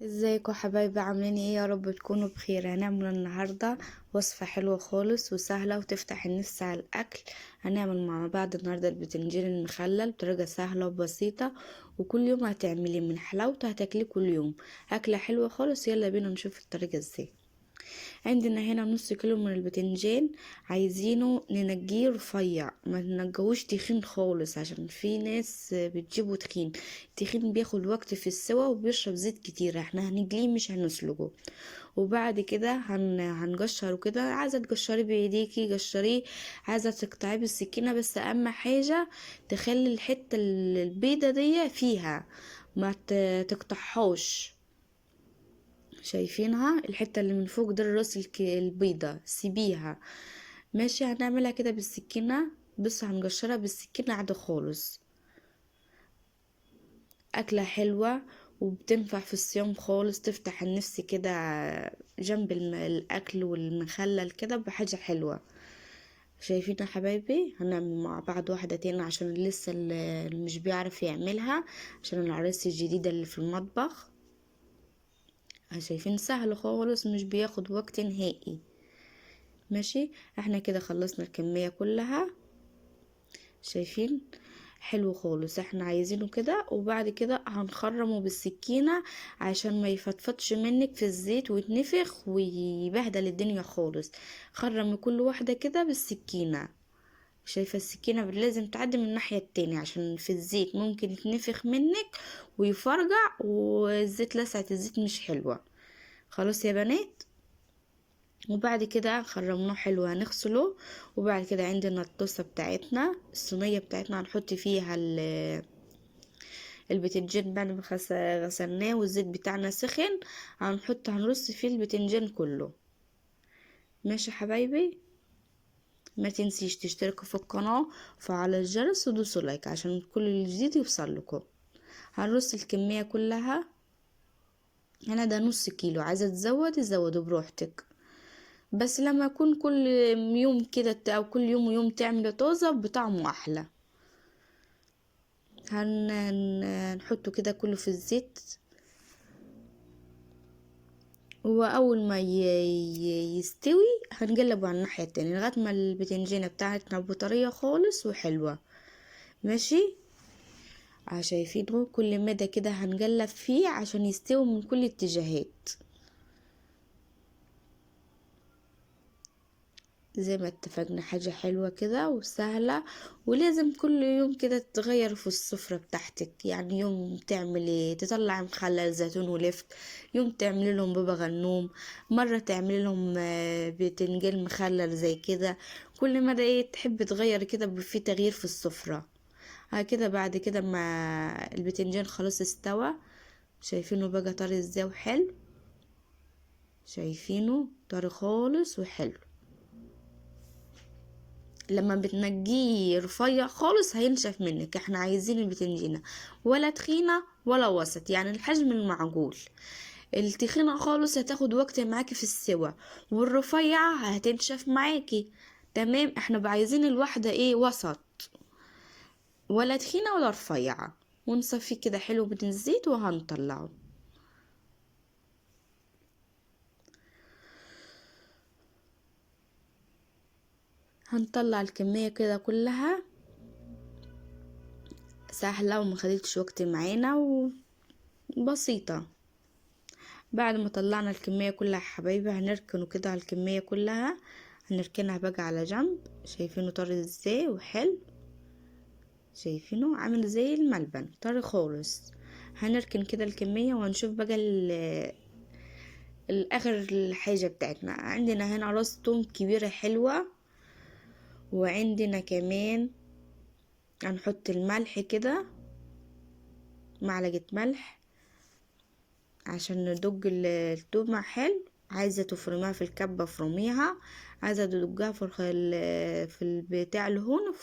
ازيكم حبايبي؟ عاملين ايه؟ يا رب تكونوا بخير. هنعمل النهارده وصفه حلوة خالص وسهلة وتفتح النفس على الاكل. هنعمل مع بعض النهارده البتنجان المخلل بطريقة سهلة وبسيطة، وكل يوم هتعمليه من حلاوته هتاكليه كل يوم. اكله حلوة خالص، يلا بينا نشوف الطريقة ازاي. عندنا هنا نص كيلو من البتنجان، عايزينه ننجيه رفيع، ما ننجهوش تخين خالص عشان في ناس بتجيبه تخين. تخين بياخد وقت في السوا وبيشرب زيت كتير، احنا هنجليه مش هنسلقه. وبعد كده هنقشره كده، عايزه تقشريه بايديكي قشريه، عايزه تقطعيه بالسكينة، بس اهم حاجة تخلي الحتة البيضة دي فيها، ما تقطعهاش. شايفينها الحتة اللي من فوق ده الراس البيضة، سيبيها. ماشي، هنعملها كده بالسكينة، بص هنقشرها بالسكينة عادي خالص. اكله حلوة وبتنفع في الصيام خالص، تفتح النفس كده جنب الاكل والمخلل كده بحاجة حلوة. شايفين يا حبايبي؟ هنعمل مع بعض واحدة تاني عشان لسه اللي مش بيعرف يعملها، عشان العريس الجديدة اللي في المطبخ. شايفين؟ سهل خالص، مش بياخد وقت نهائي. ماشي، احنا كده خلصنا الكمية كلها. شايفين؟ حلو خالص، احنا عايزينه كده. وبعد كده هنخرمه بالسكينة عشان ما يفتفتش منك في الزيت ويتنفخ ويبهدل الدنيا خالص. خرم كل واحدة كده بالسكينة. شايفة السكينة لازم تعدي من الناحية التانية عشان في الزيت ممكن يتنفخ منك ويفرجع، والزيت لسعة الزيت مش حلوة. خلاص يا بنات. وبعد كده خرمناه حلو، هنغسله. وبعد كده عندنا الطاسة بتاعتنا، الصينية بتاعتنا، هنحط فيها البتنجان بعد ما غسلناه والزيت بتاعنا سخن، هنرص فيه البتنجان كله. ماشي حبايبي، ما تنسيش تشتركوا في القناة وفعلوا الجرس ودوسوا لايك عشان كل الجديد يوصل لكم. هنرص الكمية كلها. هنا ده نص كيلو، عايزة تزود زودوا براحتك، بس لما يكون كل يوم كده او كل يوم ويوم تعمل طازة بطعمه احلى. هنحطه كده كله في الزيت، واول ما يستوي هنقلبه على الناحية التانية لغاية ما البتنجانة بتاعتنا بطرية خالص وحلوة. ماشي، شايفينه؟ كل مدى كده هنقلب فيه عشان يستوي من كل الاتجاهات. زي ما اتفقنا، حاجة حلوة كده وسهلة، ولازم كل يوم كده تغير في السفرة بتاعتك. يوم تعملي تطلعي مخلل زيتون ولفت، يوم تعملي لهم بابا غنوم، مرة تعملي لهم بتنجان مخلل زي كده. كل مرة تحب تغير كده، في تغيير في السفرة. ها كده بعد كده ما البتنجان خلاص استوى، شايفينه بقى طري ازاي وحلو، شايفينه طري خالص وحلو. لما بتنجيه رفيع خالص هينشف منك. احنا عايزين البتنجانة ولا تخينة ولا وسط، يعني الحجم المعقول. التخينة خالص هتاخد وقت معاكي في السوا، والرفيعة هتنشف معاكي. تمام، احنا عايزين الواحدة وسط، ولا تخينة ولا رفيعة. ونصفيه كده حلو من الزيت وهنطلعه. هنطلع الكمية كده كلها، سهلة وما خدتش وقت معانا وبسيطة. بعد ما طلعنا الكمية كلها يا حبايبي هنركنه كده على الكمية كلها، هنركنها بقى على جنب. شايفينه طري ازاي وحلو، شايفينه عامل زي الملبن طري خالص. هنركن كده الكمية وهنشوف بقى الاخر الحاجة بتاعتنا. عندنا هنا راس توم كبيرة حلوة، وعندنا كمان هنحط الملح كده، معلقة ملح عشان ندق التومة حلو. عايزة تفرميها في الكبة افرميها، عايزة تدقها في البتاع الهون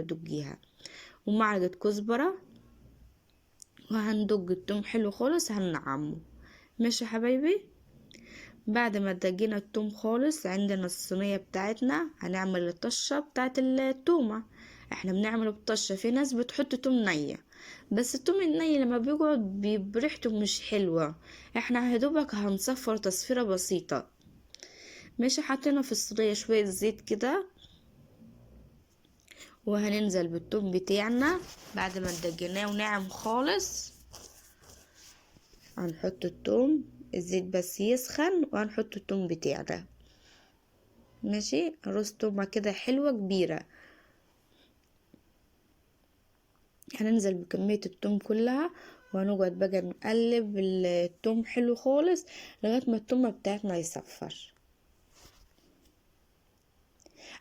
دقيها. ومعلقة كزبرة، وهندق التوم حلو خالص، هنعمه. ماشي يا حبايبي. بعد ما دقينا التوم خالص، عندنا الصينية بتاعتنا هنعمل الطشة بتاعت التومة. احنا بنعمله بالطشة، في ناس بتحط توم نية، بس التوم الني لما بيقعد بريحته مش حلوة، احنا يا دوبك هنصفر تصفيرة بسيطة. ماشي، حطينا في الصينية شوية زيت كده، وهننزل بالثوم بتاعنا بعد ما دجيناه وناعم خالص. هنحط الثوم، الزيت بس يسخن وهنحط الثوم بتاعنا. ماشي، رز تومة كده حلوة كبيرة. هننزل بكمية الثوم كلها، وهنقعد بقى نقلب الثوم حلو خالص لغاية ما الثومة بتاعتنا يصفر.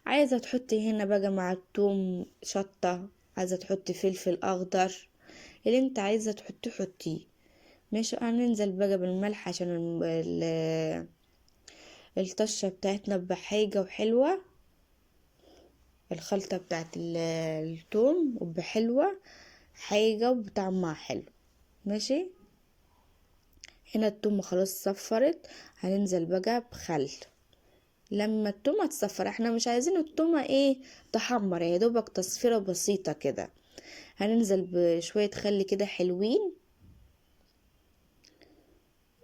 عايزة تحطي هنا بقى مع الثوم شطة، عايزة تحطي فلفل اخضر، اللي انت عايزة تحطيه حطيه. ماشي، هننزل بقى بالملح عشان الطشة بتاعتنا بحاجة وحلوة، الخلطة بتاعت الثوم وبحلوة حاجة وبطعمها حلو. ماشي، هنا التومة خلاص صفرت، هننزل بقى بخل. لما التومة تصفر، احنا مش عايزين التومة ايه تحمر، يا دوبك تصفيرة بسيطة كده. هننزل بشوية خل كده حلوين.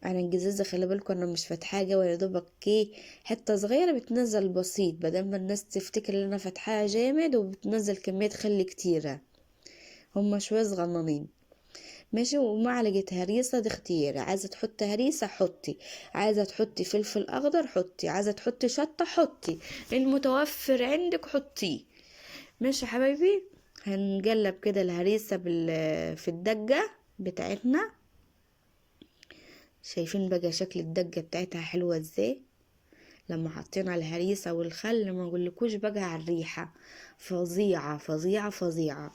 انا الجزازة خلي بالكم انا مش فاتحاها جوه، يا دوبك ايه حتة صغيرة بتنزل بسيط، بدل ما الناس تفتكر ان انا فاتحاها جامد وبتنزل كمية خل كتيرة، هما شوية صغننين. ماشي، ومعلقة هريسة، دي اختياري، عايزة تحطي هريسة حطي، عايزة تحطي فلفل اخضر حطي، عايزة تحطي شطة حطي، المتوفر عندك حطيه. ماشي يا حبايبي، هنقلب كده الهريسة في الدقة بتاعتنا. شايفين بقى شكل الدقة بتاعتها حلوة ازاي لما حطينا الهريسة والخل، ما اقولكوش بقى على الريحة، فظيعة فظيعة فظيعة.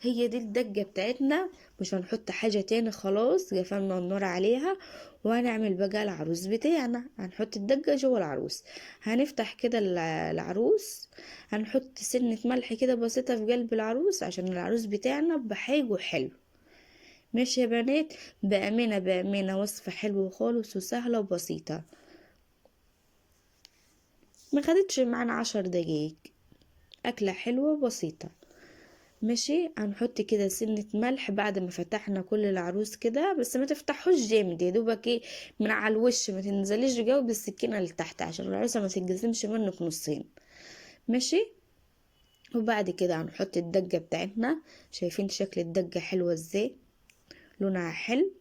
هي دي الدقة بتاعتنا، مش هنحط حاجة تاني خلاص، قفلنا النار عليها. وهنعمل بقى العروس بتاعنا، هنحط الدقة جوه العروس. هنفتح كده العروس، هنحط سنة ملح كده بسيطة في قلب العروس عشان العروس بتاعنا بحاجه حلو. ماشي يا بنات، بأمانة بأمانة وصفة حلوة خالص وسهلة وبسيطة، ما خدتش معانا 10 دقايق، أكلة حلوة وبسيطة. ماشي، هنحط كده سنة ملح بعد ما فتحنا كل العروس كده، بس ما تفتحوش جامد، يا دوبك ايه من على الوش، ما تنزليش جوه بالسكينة لتحت عشان العروسة ما تتجزمش منك نصين. ماشي، وبعد كده هنحط الدقة بتاعتنا. شايفين شكل الدقة حلوة ازاي، لونها حلو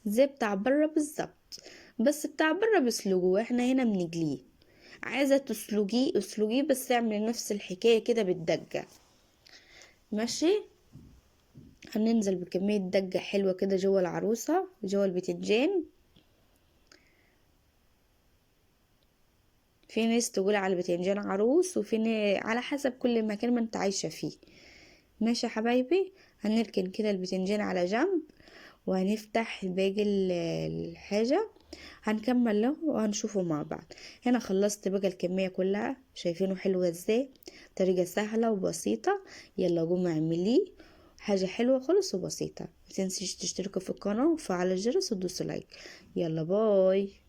زي بتاع بره بالظبط، بس بتاع بره بيسلقوه، احنا هنا بنجليه. عايزة تسلقيه اسلقيه، بس اعملي نفس الحكاية كده بالدقة. ماشي، هننزل بكمية دقة حلوة كده جوه العروسة، جوه البتنجان. في ناس تقول على البتنجان عروس، وفي على حسب كل مكان ما انت عايشة فيه. ماشي يا حبايبي، هنركن كده البتنجان على جنب، وهنفتح باقي الحاجة، هنكمل له وهنشوفه مع بعض. هنا خلصت بقى الكمية كلها، شايفينه حلوة ازاي، طريقة سهلة وبسيطة. يلا قوموا اعمليه، حاجة حلوة خالص وبسيطة. ما تنسيش تشتركوا في القناة وفعلوا الجرس وتدوسوا like. يلا bye.